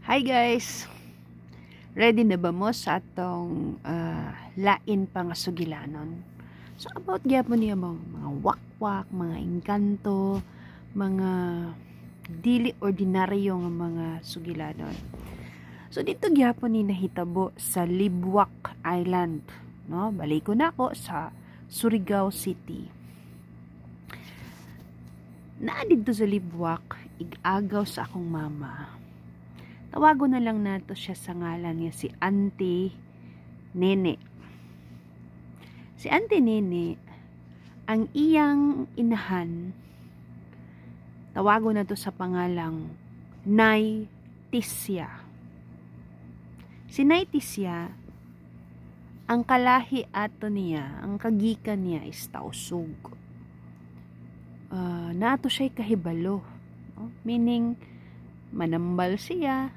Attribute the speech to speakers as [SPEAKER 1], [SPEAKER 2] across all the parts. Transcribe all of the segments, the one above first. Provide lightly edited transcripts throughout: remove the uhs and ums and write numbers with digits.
[SPEAKER 1] Hi guys! Ready na ba mo sa atong lain pa nga sugilanon? So about gyapon niya mga wakwak, mga engkanto, mga dili ordinaryo nga mga sugilanon. So dito gyapon ni nahitabo sa Libwak Island, no? Baliko na ako sa Surigao City. Naa didto sa Libwak, ig-agaw sa akong mama. Tawagon na lang nato siya sa ngalan niya, si Auntie Nene. Si Auntie Nene, ang iyang inahan, tawagon nato sa pangalang Nay Tisya. Si Nay Tisya, ang kalahi ato niya, ang kagikan niya is Tausug. Naa to siya'y kahibalo. No? Meaning, manambal siya,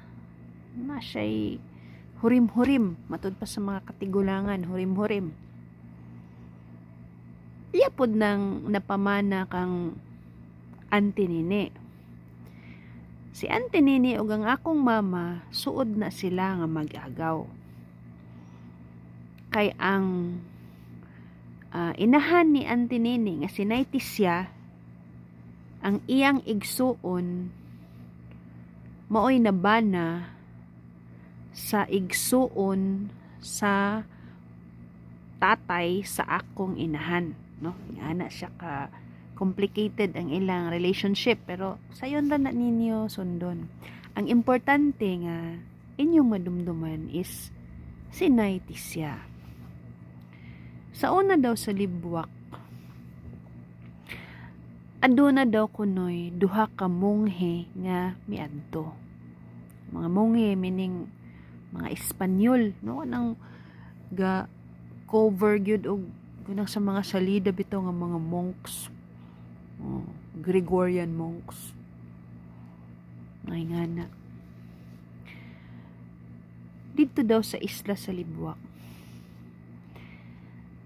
[SPEAKER 1] na siya'y hurim-hurim, matud pa sa mga katigulangan, hurim-hurim. Iya pod nang napamana kang Auntie Nene. Si Auntie Nene ug ang akong mama, suod na sila nga mag-agaw. Kay ang inahan ni Auntie Nene nga si Nay Tisya, ang iyang igsuon maoy nabana sa igsuon sa tatay sa akong inahan, no? Ana siya ka complicated ang ilang relationship, pero sayon ra na ninyo sundon. Ang importante nga inyong madumduman is si Nay Tisya. Sa una daw sa Libwak, aduna daw kunoy duha ka monghe nga miadto. Mga monghe meaning mga Espanyol, no? Kanang ga cover gyud og kanang sa mga salida bitaw nga mga monks. Oh, Gregorian monks. Ay nga na. Dito daw sa isla sa Libwak.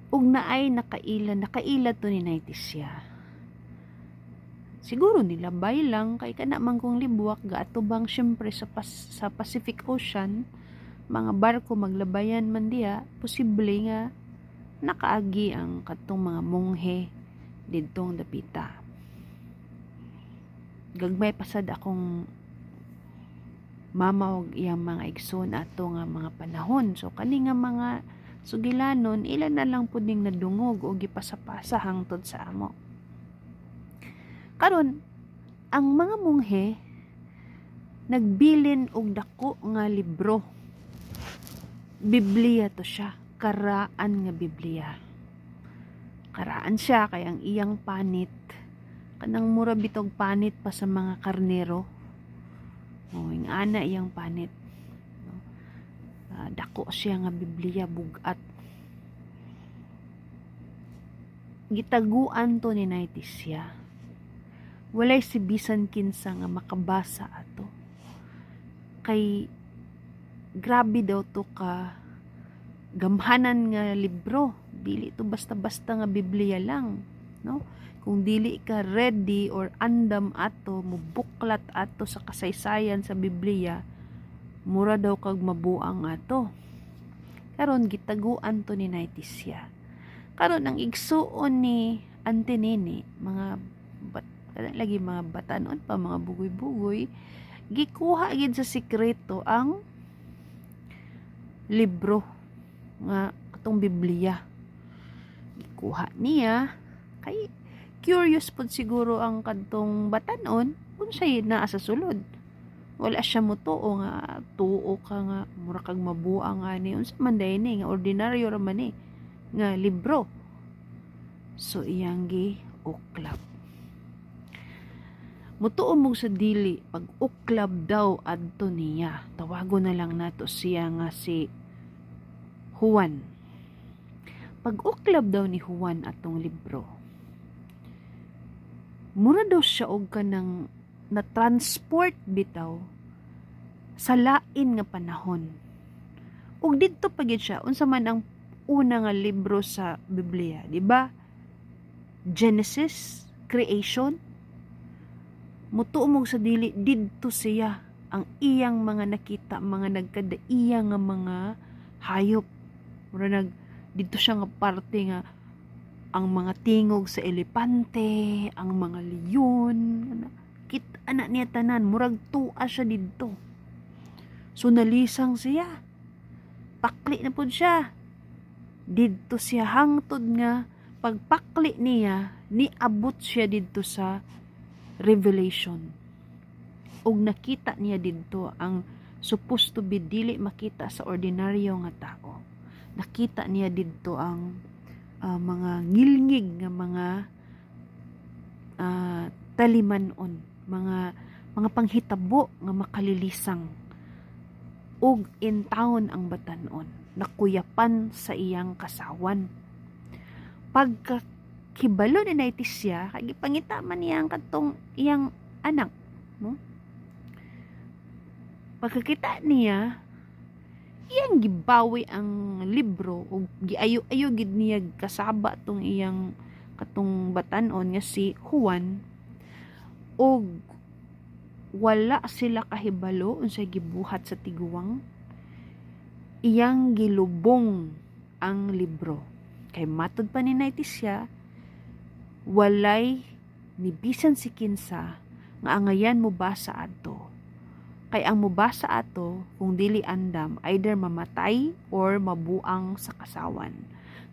[SPEAKER 1] Ug naay nakaila, nakaila to ni Nay Tisya. Siguro nilabay lang kay kana man kung Libwak gaatubang syempre sa Pacific Ocean, mga barko maglabayan man diha, posible nga nakaagi ang katong mga monghe didtong dapita. Gagmay pasad akong mama og iyang mga igsoon ato nga mga panahon. So kani nga mga sugilanon, ila na lang pud ning nadungog o gipasapasa hangtod sa amo. Karon, ang mga monghe nagbilin og dako nga libro. Biblia to siya, karaan nga Biblia. Karaan siya kay ang iyang panit kanang mura bitog panit pa sa mga karnero. O, ing ana iyang panit. No? Dako siya nga Biblia, bugat. Gitaguan to ni Nay Tisya. Walay si bisan kinsa nga makabasa ato. Kay grabe daw to ka gamhanan nga libro. Dili to basta-basta nga Biblia lang, no? Kung dili ka ready or andam ato, mubuklat ato sa kasaysayan sa Biblia, mura daw kag mabuang ato. Karon gitaguan to ni Nay Tisya. Karon ang igsuon ni Auntie Nene, mga bat, lagi mga batanon pa, mga bugoy-bugoy, gikuha gid sa sikreto ang libro nga katong Biblia. Gikuha niya kay curious pod siguro ang kadtong batanon unsay naa sa sulod. Wala siya motuo nga tuo ka nga mura kag mabuang ani, unsa man diay ni nga ordinaryo ra man ni nga libro. So iyang gi uklab. Mutuo mo sa dili, pag uklab daw adto niya, tawagon na lang nato siya nga si Juan. Pag uklab daw ni Juan atong libro, mura daw siya og kanang na transport bitaw sa lain nga panahon. Ug didto pa gid siya, unsa man ang una nga libro sa Biblia, di ba? Genesis, creation. Mutuo mo sa dili, didto siya. Ang iyang mga nakita, mga nagkadaiya nga mga hayop. Mura nag dito siya nga parte nga ang mga tingog sa elepante, ang mga leon, kita na niya tanan, murag tua siya didto. So nalisang siya. Pakli na pud siya. Didto siya hangtod nga pagpakli niya, niabot siya didto sa Revelation. Ug nakita niya didto ang supposed to be dili makita sa ordinaryo nga tao. Nakita niya didto ang mga ngilngig nga mga talimanon, mga panghitabo nga makalilisang, ug in town ang batanon nakuyapan sa iyang kasawan. Pagka kibalo ni siya, kay gipangita man niya ang katong iyang anak, no? Pagkakita niya, iyang gibawi ang libro ug giayo-ayo gid niya kasaba tong iyang katong batanon nga si Juan, ug wala sila kahibalo unsay gibuhat sa tiguang. Iyang gilubong ang libro kay matod pa ni siya, walay ni bisan si kinsa nga angayan mo basa adto, kay ang mobasa ato kung dili andam, either mamatay or mabuang sa kasawan.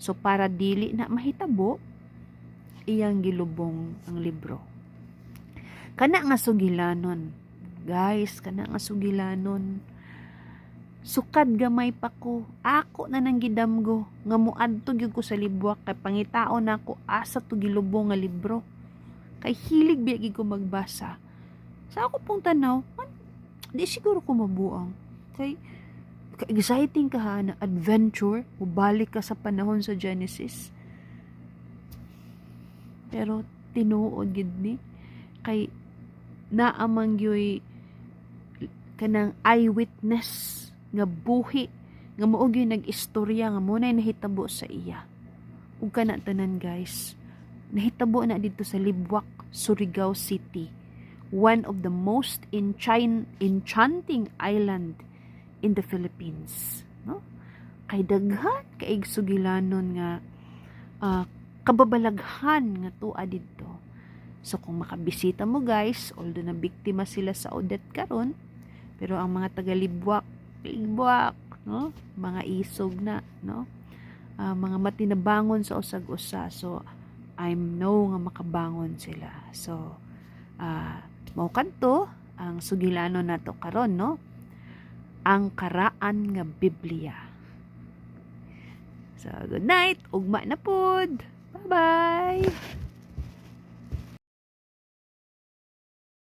[SPEAKER 1] So para dili na mahitabo, iyang gilubong ang libro. Kana nga sugilanon, guys, kana nga sugilanon, sukad gamay pa ko, ako na nang gidamgo nga muadto gyud ko sa Libwak kay pangitaon nako asa to gilubong nga libro, kay hilig biya gyud ko magbasa. Sa ako pong tanaw, man, di siguro ko mabuang kay ka-exciting ka ha na adventure, mubalik ka sa panahon sa Genesis. Pero tinuod gid ni kay naa man gyoy kanang eyewitness nga buhi nga mao gyud nag-istorya nga mo nahitabo sa iya. Ug kana tanan, guys, nahitabo na dito sa Libwak, Surigao City, one of the most enchanting island in the Philippines, no? Kay daghan kaig sugilanon nga kababalaghan nga tua didto. So kung makabisita mo, guys, although na biktima sila sa Odette karon, pero ang mga taga Libwak, Libwak, no? Mga isog na, no? Mga matinabangon sa usag-usa. So I'm know nga makabangon sila. So mao kadto ang sugilanon nato karon, no? Ang karaan nga Biblia. So good night, ugma na pud. Bye-bye.